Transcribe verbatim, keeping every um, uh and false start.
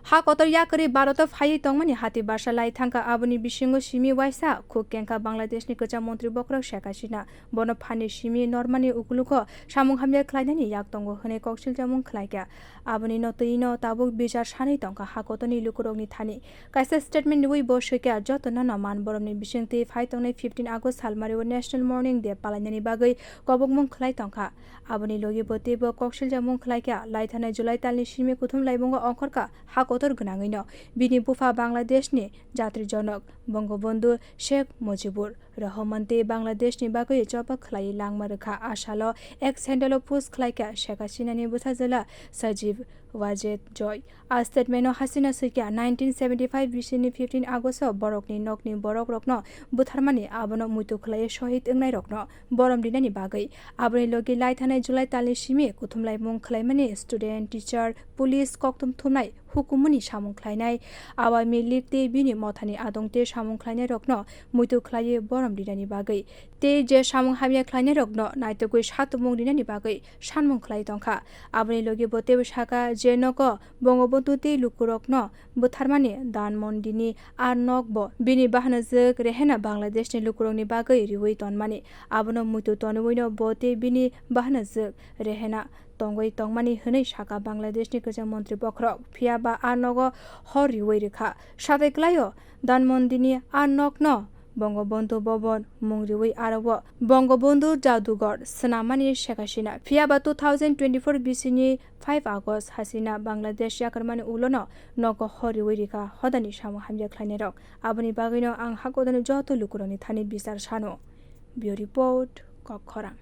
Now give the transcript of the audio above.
Ha kotor yakarwi Bharat o phaiwi tongmani hati basa lai thangkha, aboni bisingo simi waisa khuk kengkha Bangladesh ni kwcham montri bokhorok Sheikh Hasina. Bono phani simi normani ukulugo samung hamya khlainani yak tongo hwnwi koksil chamung khlaikha. Aboni no twi no tabuk bichar sanwi tongkha ha kotorni lukurokni thani. Kaisa statement riwi bo swikha, jotono no man boromni bisingtwi phai tongnai fifteen August salmario National Mourning Day palainani bagwi kobokmung khlai tongkha. Aboni logi bo teibo koksil chamung khlaikha. Lai thanai July talni simi kuthum laibungo ongkhorkha ha kotor gwnangwino bini bupha Bangladesh ni jatri jonok Bangabandhu Sheikh Mujibur Rahman tei Bangladesh ni bagwi choba khlaiwi langma rwkha. A salo X handle o post khlaikha Sheikh Hasina ni bwsajwla Sajib Wajed Joy. A statement o Hasina swikha, nineteen seventy five bisini fifteen August o borokni nokni borok rokno butharmani, abono muitu khlaiwi shohid wngnai rokno borom rinani bagwi. Aboni logi lai thanai July talni simi kuthum laimung khlaimani student, teacher, police kokthum thumnai hukumuni samung khlainai Awami League tei bini mothani adong tei samung khlainai rokno muitu khlaiwi borom rinani bagwi tei je samung hamya khlainai rokno naitugwi satumung rinani bagwi sanmung khlai tongkha. Aboni logi bo teibo saka je nogo Bangabandhu tei lukurokno butharmani Dhanmandini ar nok bo bini bahanajwk Rehena Bangladesh ni lukurokni bagwi riwi tonmani. Abono muitu tonwiwino bo tei bini bahanajwk Rehena tongwi tongmani hwnwi saka Bangladesh ni kwcham montri bokhorok. Phiya ba a nogo hor riwi rwkha. Satai kwlaio Dhanmandini a nokno Bangabandhu Bhavan mung riwi aro o Bangabandhu Jadugor swnamani Sheikh Hasina. Phiya ba two thousand twenty-four bisini five August Hasina Bangladesh yakarmani ulono nogo hor riwi rikha hodani samung hamya khlainairok. Aboni bagwino ang hakodani joto lukurokni thani bichar sano. Bureau Report, Kokkhorang.